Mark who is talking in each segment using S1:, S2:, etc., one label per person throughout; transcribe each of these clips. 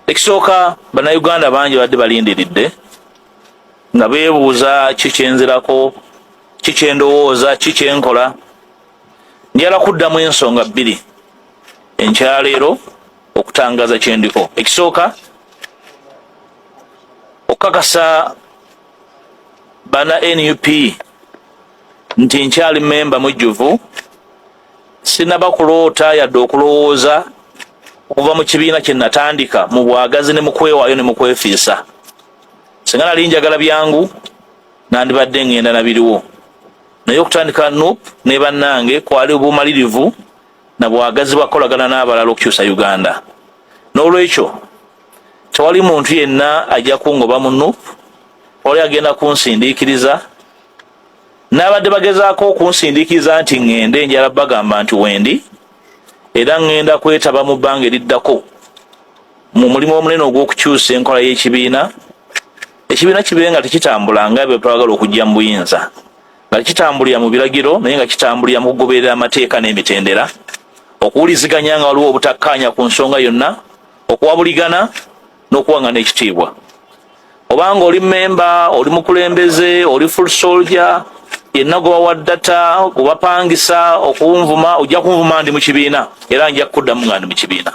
S1: Ekisooka, Bannayuganda bangi badde balindiridde nga beebuuza ki kyenzirako, ki kyendowooza, ki kyenkola. Njala kuddamu ensonga bbiri enkyaleero okutangaza kyendiko. Ekisooka, okukakasa bana NUP nti nkyali memba mujjuvu, sinaba kuloota yadde okulowooza okuva mu kibiina kye natandika mu bwagazi ne mu kwewaayo ne mu kwefiisa. Singa nali njagala byangu, nandibadde ngenda na biriwo, naye okutandika NUP ne bannange kwali bumalirivu na bwagazi bwa kukolagana n'abalala okukyusa Uganda. N'olwekyo tewali muntu yenna ajja kungoba mu NUP, tewali agenda kunsindiikiriza. N'abadde bagezaako okunsindiikiriza nti ŋŋende, njala bagamba nti wendi era ŋŋenda kwetaba mu bbanga eriddako mu mulimu omunene ogw'okukyusa enkola y'ekibiina, ekibiina kibe nga tekitambula nga bwe twagala okujja mu buyinza, nga tekitambulira mu biragiro, naye nga kitambulira mu kugoberera amateeka n'emitendera, okuwuliziganya nga waliwo obutakkaanya ku nsonga yonna, okuwabuligana n'okuwangana ekitiibwa. Obanga oli memba, oli mukulembeze, oli full soldier, yenna gwe bawa data, gwebapangisa okunvuma, ojja kunvuma ndi mu kibiina era nja kukuddamu nga ndi mu kibiina.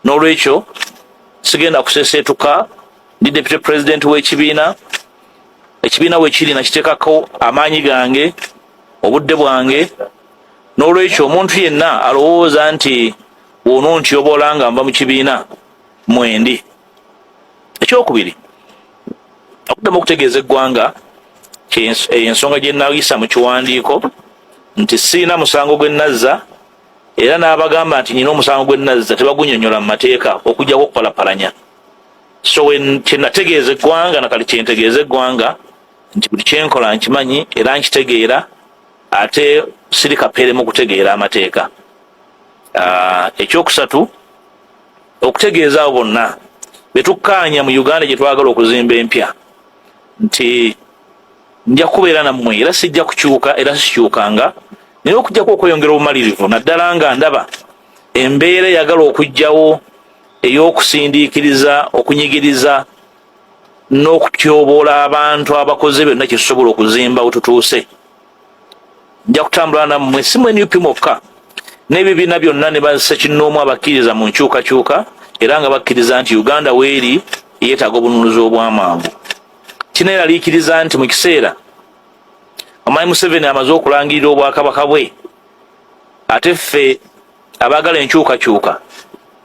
S1: N'olwekyo sigenda kuseseetuka. Ndi deputy president w'ekibiina. Ekibiina wekiri nakiteekako amaanyi gange, obudde bwange. N'olwekyo omuntu yenna alowooza nti wonontyobola nga nva mu kibiina, mwendi. Ekyokubiri, okuddamu okutegeeza eggwanga ensonga gye nayisa mu kiwandiiko nti siina musango gwe nazza, era n'abagamba nti nyina omusango gwe nazza tebagunyonyola mu mateeka okujjako okupalapalanya. So kyenategeeza eggwanga nakati kyentegeeza eggwanga nti buli kyenkola nkimanyi era nkitegeera, ate siri kapeere mu kutegeera amateeka. Ekyokusatu, okutegeeza abo bonna betukkaanya mu Uganda gye twagala okuzimba empya nti nja kubeera nammwe era sijja kukyuka era sikyukanga, naye okujjako okweyongera obumalirivu, naddala nga ndaba embeera eyagala okujjawo ey'okusindiikiriza, okunyigiriza n'okutyoboola abantu abakoze byonna kyetusobola okuzimba wetutuuse. Nja kutambula nammwe, si mu NUP mwokka, n'ebibiina byonna ne bassekinnoomu abakkiriza mu nkyukakyuka era nga bakkiriza nti Uganda weeri yeetaaga obununuzi obw'amangu. Kineeraliikiriza nti mu kiseera Omwami Museveni amaze okulangirira obwakabaka bwe, ate ffe abaagala enkyukakyuka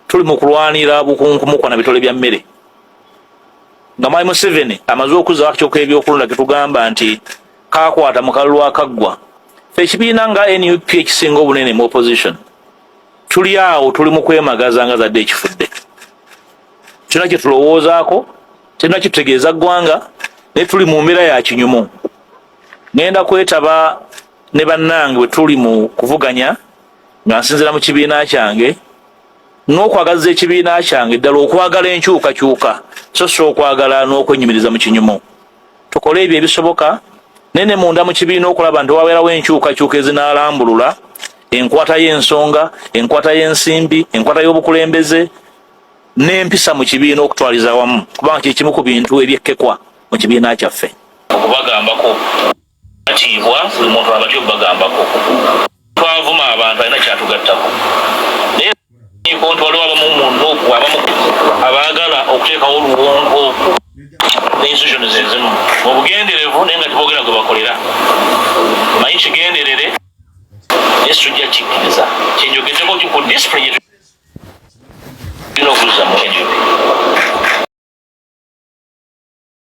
S1: tuli mu kulwanira bukunkumukwa na bitole bya mmere, nga Mwami Museveni amaze okuzza akakiiko k'ebyokulonda ketugamba nti kakwata mu kalulu akaggwa, ffe ekibiina nga NUP ekisinga obunene mu opposition tuli awo tuli mu kwemagaza nga zadde ekifudde. Kyonna kye tulowoozaako terina kitutegeeza ggwanga, naye tuli mu mbeera ya kinyumu. Ngenda kwetaba ne bannange bwe tuli mu kuvuganya nga nsinziira mu kibiina kyange n'okwagaza ekibiina kyange ddala okwagala enkyukakyuka, so si okwagala n'okwenyumiriza mu kinyumu. Tukole ebyo ebisoboka naye ne munda mu kibiina okulaba nti wabeerawo enkyukakyuka ezinaalambulula enkwata y'ensonga, enkwata y'ensimbi, enkwata y'obukulembeze n'empisa mu kibiina okutwaliza awamu, kubanga kye kimu ku bintu ebyekkekwa mu kibiina kyaffe. Okubagambako batiibwa, buli muntu abatya okubagambako. Twavuma abantu alina kyatugattako, naye nti waliwo abamu mu NUP abamu abaagala okuteekawo oluwonko ne institutions ezimu mu bugenderevu, naye nga teboogera gwe bakolera. Manyi kigenderere, naye sijja kikkiriza. Kyenjogeddeko ku discipline.